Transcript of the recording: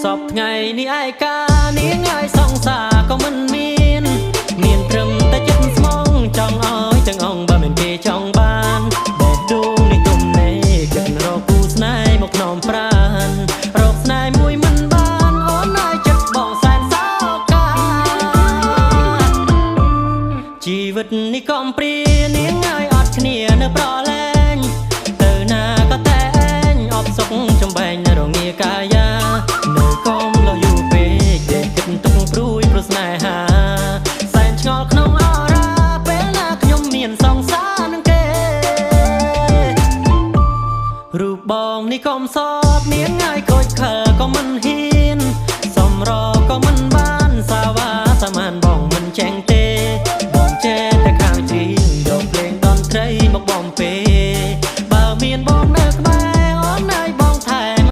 សពថ្ងៃនេះឯកានាងឲ្យសង្សារក៏មិនមានមានត្រឹមតែចិត្តស្មងចង់ឲ្យទាំងអង្គបើមិនគេចង់បានបេះដូងនេះទុំនេគិតរកគូស្នេហ៍មកខ្នំប្រានរកស្នេហ៍មួយមិនបានអូនឲ្យចិត្តបងសែនសោកាជីវិតនេះកំព្រានាងឲ្យអត់គ្នានៅប្រឡែងទៅណាក៏តែឯងអបសុកចំបែងនៅរងាកាយានៅកុំលោះយូរពេកដេកគិតទុកព្រួយព្រោះស្នេហាសែនឆ្ងល់ក្នុងអរាពេលណាខ្ញុំមានសង្សារនឹងគេរូបបងនេះកុំសតនាងឲ្យខូចខលក៏មិនហ៊ា